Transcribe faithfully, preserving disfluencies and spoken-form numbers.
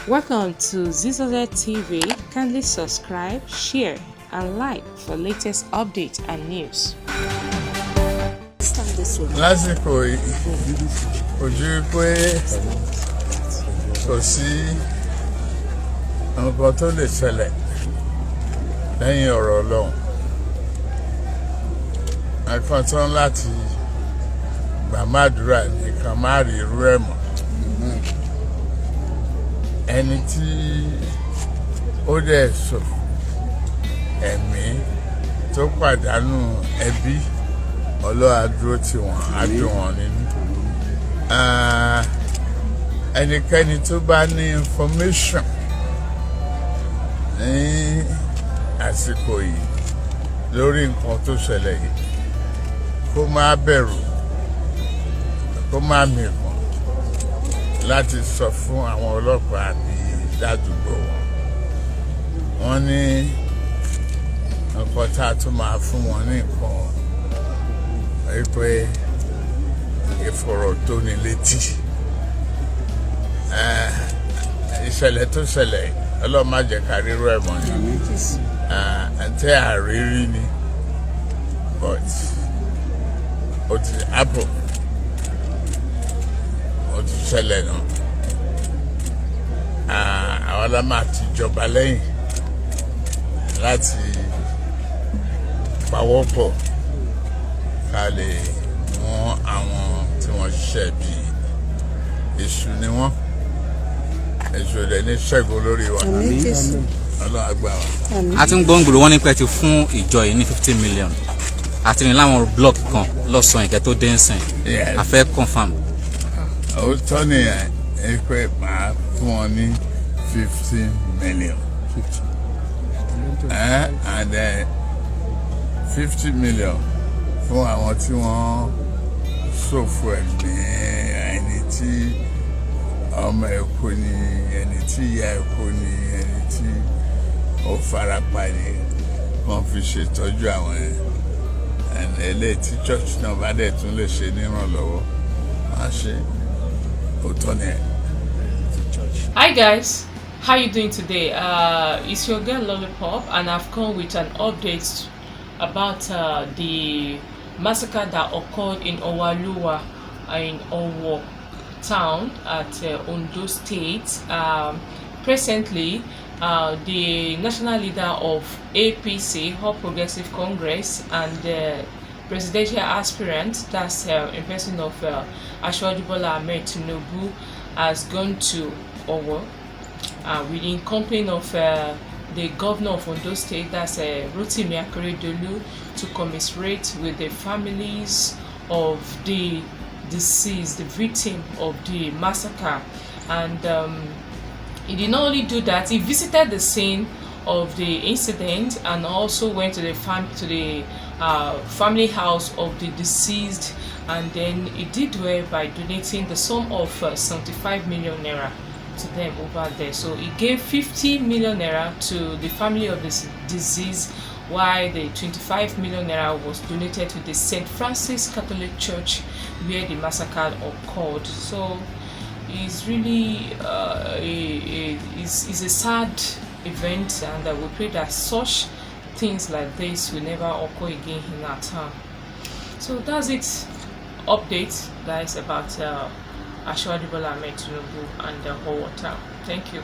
Welcome to Z Z Z T V. Kindly subscribe, share, and like for latest updates and news. Lásìkò yìí, kò ju pé kò sí nǹkan tó lè ṣẹlẹ̀ lẹ́yìn ọ̀rọ̀ Ọlọ́run. Nǹkan tán láti gbà má àdúrà nìkan má rí irú ẹ̀ mọ́. Ẹni tí ó dẹ̀ sọ ẹ̀mí tó pàdánù ẹbí, Ọlọ́run á dúró tì wọ́n, á dùn wọ́n nínú. Ah, ẹnikẹ́ni tó bá ní information ní àsìkò yìí lórí nǹkan tó ṣẹlẹ̀ yìí, kó má bẹ̀rù, kó má mìkàn láti sọ fún àwọn ọlọ́pàá àbí ládùúgbò wọn. Wọ́n ní nǹkan tá a tún máa fún wọn ní nǹkan wípé ìfọ̀rọ̀tónilétí. Eh, ìṣẹ̀lẹ̀ tó ṣẹlẹ̀, Ọlọ́run má jẹ́ ká rírú ẹ̀ mọ́ ni. Eh, tẹ́ àrírí ni, but ó ti happen, ó ti ṣẹlẹ̀ náà. Ah, àwa la máa ti jọba lẹ́yìn láti pawọ́pọ̀ ká lè mú àwọn tí wọ́n ṣiṣẹ́ bí. Èṣù ni wọ́n, èṣù dẹ̀ ní ṣẹ́gun lórí wa. Àmín Jésù. Ọlọ́run á gbà wá. A tún gbọ́ ń gbòòrò wọn nípa ẹ ti fún ìjọ yìí ní fifty million àti ní láwọn block kan lọ́sàn-án ìkẹ́ tó dé ń sìn. Yes. A fẹ́ confirm. Òótọ́ nìyẹn, ẹ pé màá fún wọn ní fifteen million. Eh, and then fifty million fún àwọn tí wọ́n ṣòfò ẹ̀mí, ẹni tí ọmọ ẹ̀ kú ni, ẹni tí ìyá ẹ̀ kú ni, ẹni tí ó farapa ni, wọ́n fi ṣètọ́jú àwọn ẹ̀. And eléyìí tí church náà bá dẹ̀ tún lè ṣe nírànlọ́wọ́, wọ́n á ṣe. Òótọ́ nìyẹn. Hi guys, how you doing today? Uh, it's your girl Lollipop, and I've come with an update about uh, the massacre that occurred in Owaluwa uh, in Owo town at uh, Ondo State. Um, presently, uh, the national leader of A P C, All Progressive Congress, and uh, presidential aspirant, that's uh, in person of uh, Asiwaju Bola Ahmed Tinubu, has gone to Owo uh, with in company of uh, the governor of Ondo State, that's uh, Rotimi Akeredolu, to commiserate with the families of the deceased, the victim of the massacre. And um, he did not only do that, he visited the scene of the incident and also went to the fam- to the uh, family house of the deceased, and then he did well by donating the sum of uh, seventy-five million naira to them over there. So he gave fifty million naira to the family of this deceased, while the twenty-five million naira was donated to the Saint Francis Catholic Church where the massacre occurred. So it's really uh, a, a, it's, it's a sad event, and uh, we pray that such things like this will never occur again in our town. So that's it. Update, guys, about uh, Asiwaju Bola Ahmed Tinubu and the whole town. Thank you.